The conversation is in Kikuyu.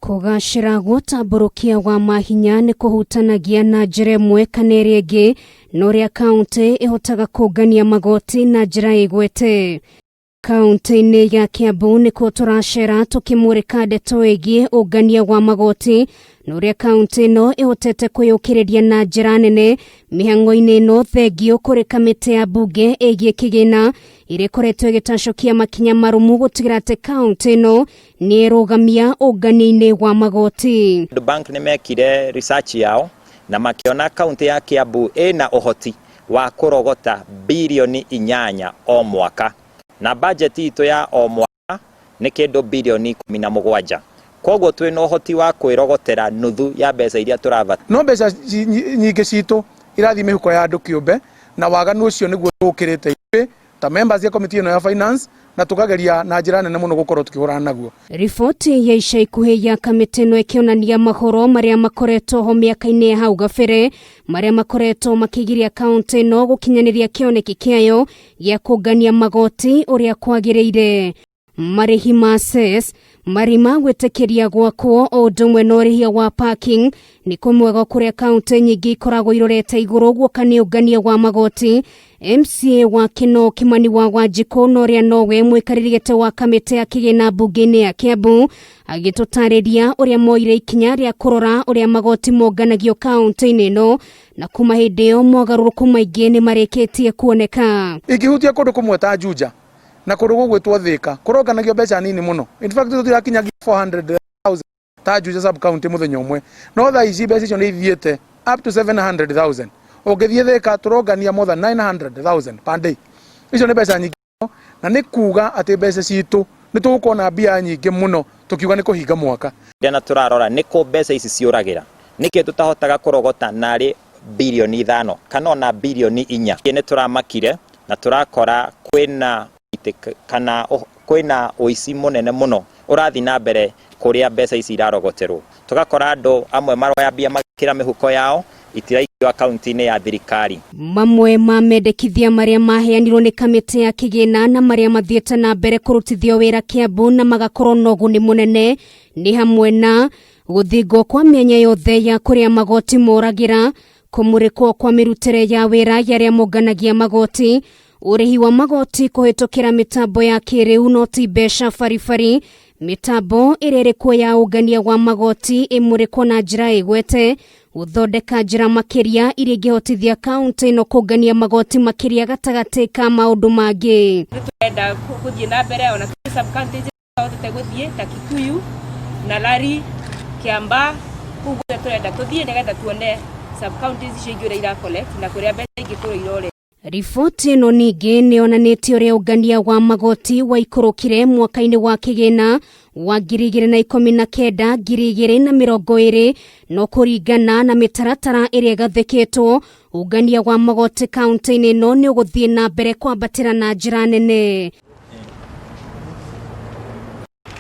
Kũgacĩra gwa ũtambũrũkia wa mahinya nĩ kũhutanagia na njĩra ĩmwe kana ĩrĩa ĩngĩ na ũrĩa kauntĩ ĩhotaga kũngania magoti na njĩra ĩgwete. Kauntĩ-inĩ ya Kiambu nĩkuo tũracera tũkĩmũrĩka ndeto ĩgiĩ ũngania wa magoti na ũrĩa kauntĩ ĩno ĩhotete kwĩyũkĩrĩria na njĩra nene mĩhang'o-inĩ ĩno. Thengio kũrĩ kamĩtĩ ya mbunge ĩgiĩ kĩgĩna ĩrĩa ĩkoretwo ĩgĩtacũkia makinya marũmu gũtigĩra atĩ kauntĩ ĩno nĩ ĩrũgamia ũngania-inĩ wa magoti. World Bank nĩ mekire research yao na makĩona kaunti ya Kiambu ĩna ũhoti wa kũrogota birioni 8 o mwaka, na budget itũ ya o mwaka nĩ kĩndũ birioni 17. Koguo twĩna ũhoti wa kwĩrogotera nuthu ya mbeca iria tũrabatara. No mbeca nyingĩ citũ irathiĩ mĩhuko ya andũ kĩũmbe, na waganu ũcio nĩguo tũkĩrĩte ithuĩ ta members ya committee ĩno ya finance, na tũkageria na njĩra nene mũno gũkorwo tũkĩhũrana naguo. Riboti ya ica ikuhĩ ya kamĩtĩ ĩno ĩkĩonania mahoro marĩa makoretwo ho mĩaka-inĩ ya hau gabere, marĩa makoretwo makĩgiria kaunti ĩno gũkinyanĩria kĩoneki kĩayo gĩa kũngania magoti ũrĩa kwagĩrĩire. Marĩhi ma cess, marĩhi ma gwĩtĩkĩria gwakwo, o ũndũ ũmwe na ũrĩhia wa parking nĩ kũmwe gwa kũrĩa kaunti nyingĩ ikoragwo irorete igũrũ guoka nĩ ũngania wa magoti. MCA wa Kinoo Kimani wa Wanjikũ, na ũrĩa nowe mũikarĩri gĩtĩ wa kamĩtĩ ya kĩgĩna mbunge-inĩ ya Kiambu, agĩtũtarĩria ũrĩa moire ikinya rĩa kũrora ũrĩa magoti monganagio kaunti-inĩ ĩno, na kuma hĩndĩ ĩyo mogarũrũku maingĩ nĩ marĩkĩtie kuoneka. Ingĩhutia kũndũ kũmwe ta Juja na kũndũ gũgwĩtwo Thĩka, kũronganagio mbeca nini mũno. In fact, tũtirakinyagia 400,000 ta Juja sub county mũthenya ũmwe, no thaa ici mbeca icio nĩ ithiĩte up to 700,000. Ũngĩthiĩ Thĩka, tũrongania more than 900,000 per day. Icio nĩ mbeca nyingĩ, na nĩ kuga atĩ mbeca citũ nĩ tũgũkorwo na mbia nyingĩ mũno tũkiuga nĩ kũhinga mwaka. Na tũrarora nĩkũ mbeca ici ciũragĩra, nĩkĩ tũtahotaga kũrogota narĩ birioni 5 kana ona birioni 4. Nĩ tũramakire na tũrakora kwĩna kana kwĩna ũici mũnene mũno ũrathiĩ na mbere kũrĩa mbeca ici irarogoterwo. Tũgakora andũ amwe maroya mbia magekĩra mĩhuko yao, itiraikio akaunti-inĩ ya thirikari. Mamwe ma mendekithia marĩa maheanirwo nĩ kamĩtĩ ya kĩgĩna na marĩa mathiĩte na mbere kũrutithio wĩra Kiambu na magakorwo na ũguni mũnene nĩ hamwe na gũthingwo kwa mĩanya yothe ya kũrĩa magoti moragĩra, kũmũrĩkwo kwa mĩrutĩre ya wĩra ya arĩa monganagia magoti, ũrĩhi wa magoti kũhĩtũkĩra mĩtambo ya kĩrĩu no ti mbeca baribari, mĩtambo ĩrĩa ĩrĩ kuo ya ũngania wa magoti ĩmũrĩkwo na njĩra ĩgwete, gũthondeka njĩra makĩria iria ingĩhotithia kaunti ĩno kũngania magoti makĩria, gatagatĩ ka maũndũ mangĩ. Tũrenda gũthiĩ na mbere ona sub county hotete gũthiĩ ta Kikuyu na Lari, Kiambaa, kũu guothe tũrenda tũthiĩ nĩgetha tuone sub counties icio ingĩ ũrĩa ira collect na kũrĩa mbeca ingĩkorwo irore. Riboti ĩno ningĩ nĩ yonanĩtie ũrĩa ũngania wa magoti waikũrũkire mwaka-inĩ wa kĩgĩna wa 2019 2020, no kũringana na mĩtaratara ĩrĩa ĩgathĩkĩtwo, ũngania wa magoti kaunti-inĩ ĩno nĩ ũgũthiĩ na mbere kwambatĩra na njĩra nene.